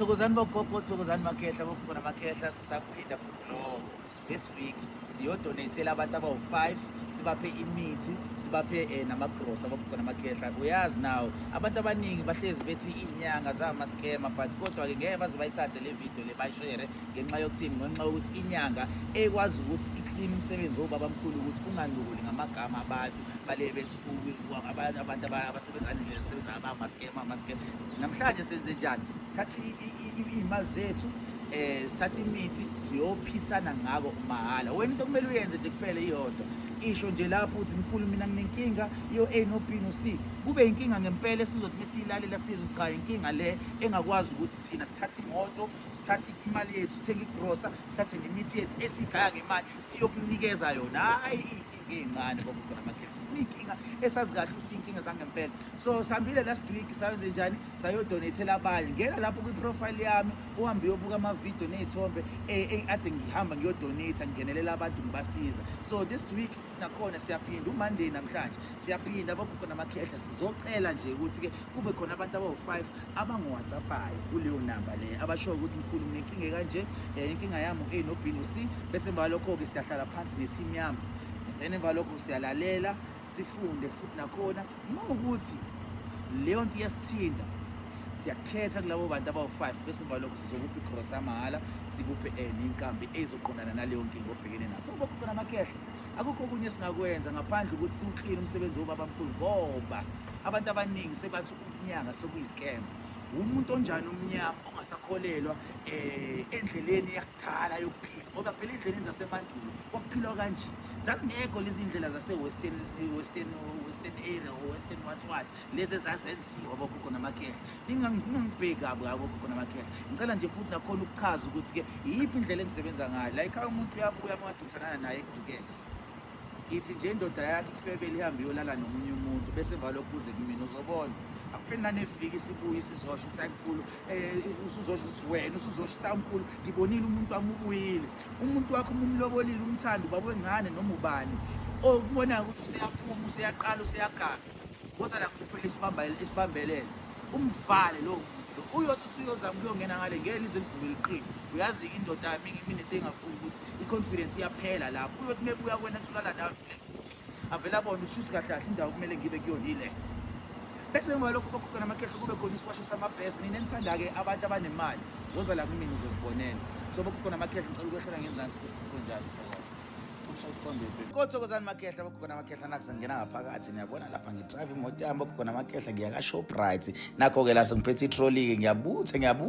Thokozani bogogo, thokozani makhehla, bogogo namakhehla. Sisaphinda futhi lokho. This week siyodonatela abantu abawu-5, sibaphe imithi, sibaphe namagrosa, abogogo namakhehla. Uyazi now abantu abaningi bahlezi bethi iy'nyanga zama-scammer, but kodwa-ke ngeke baze bayithathe le video le bayishere. Ngenxa yokuthini? Ngenxa yokuthi inyanga ekwazi ukuthi i-clean umsebenzi wobabamkhulu, ukuthi ungangcoli ngamagama abantu bale bethi abantu abasebenza ngendlela esebenza abama-scammer, ama-scammer. Namhlanje senze njani? Sithatha iy'mali zethu, sithatha imithi, siyophisana ngako mahhala. Wena into okumele uyenze nje kuphela iyodwa, isho nje lapho uthi, "Mkhulu, mina nginenkinga yo A no B no C." Kube inkinga ngempela esizothi mesiyilalela sizwe, cha, inkinga le engakwazi ukuthi thina sithathe imoto, sithathe imali yethu, sithenge igrosa, sithathe nemithi yethu esiyigaya ngemali, siyokunikeza yona. Hhayi iy'nkinga ey'ncane, bogogo namakhehla, sifuna iy'nkinga esazi kahle ukuthi iy'nkinga zangempela. So sihambile last week, sayenze njani? Sayodonethela abanye. Ngena lapho kwi-profile yami, uhambe uyobuka amavidiyo ney'thombe ade ngihamba ngiyodonate, ngingenelela abantu, ngibasiza. So this week nakhona siyaphinda, uMonday namhlanje siyaphinda, abogogo namakhehla. Sizocela nje ukuthi-ke kube khona abantu abawu-5 abango-WhatsAppayo kuleyo namba leyo, abashoyo ukuthi, "Mkhulu, nginenkinga kanje, inkinga yami u-A no B no C." Bese emva kwalokho-ke siyahlala phansi ne-team yami, then emva kwalokho siyalalela, sifunde futhi nakhona. Uma ukuthi leyo nto iyasithinta, siyakhetha kulabo bantu abawu-5, bese emva kwalokho sizokupha igrosa yamahhala, sikuphe nenkambi ezoqondana naleyo nkinga obhekene naso. Bogogo namakhehla, akukho okunye esingakwenza ngaphandle ukuthi siwukline umsebenzi wobabamkhulu, ngoba abantu abaningi sebathi ukunyanga sekuyi-scam. Umuntu onjani omnyama ongasakholelwa endleleni yakudala yokuphila? Ngoba phela ey'ndleleni zasemandulo kwakuphilwa kanje, zazingekho lezi ndlela zase-western western western area or western what what, lezi ezazenziwa, bogogo namakhehla. Ningangibheki kabi kabi, bogogo namakhehla. Ngicela nje futhi nakhona ukuchaza ukuthi-ke iyiphi indlela engisebenza ngayo la ekhaya. Umuntu uyabuya uma kade uthandana naye, ekudukele, ithi nje indoda yakhe ikufebele, ihambe iyolala nomunye umuntu, bese emva lokhu kuze kumina. Uzobona akupheli naneviki sibuye sizosho ukuthi, "Hayi mkhulu," usuzosho ukuthi wena usuzosho ukuthi, "Mkhulu, ngibonile umuntu wami ubuyile." Umuntu wakho uma umlobolile, umthanda, ubaba wengane noma ubani okubonayo ukuthi useyaphuma, useyaqala, useyaganga, woza la kuphela isibambelelo, umvale lowo muntu lo. Uyothi uthi uyozama ukuyongena ngale, ngeke lize livuke liqine. Uyazi-ke indoda yami minento engafuni ukuthi i-confidence iyaphela lapho. Uyothi mebuya kwena, thulala nawe, vele avele abone ukuthi shuthi kahle kahle indawo kumele ngibe kuyona ile. Bese emva lokho, bogogo namakhehla, kube khona isiwasho samabhesi. Nina enithanda-ke abantu abanemali, woza la kumina, uzozibonela. So bogogo namakhehla, ngicela ukwehlela ngenzansi ukuthi kukho njani. Thokoza. Usho isithombe baby. Kothokozani makhehla, bogogo namakhehla. Nakho sengingena ngaphakathi, niyabona lapha ngidrive imoto yami, bogogo namakhehla, ngiya ka-Shoprite. Nakho-ke la sengiphethe itroli-ke, ngiyabutha, ngiyabutha.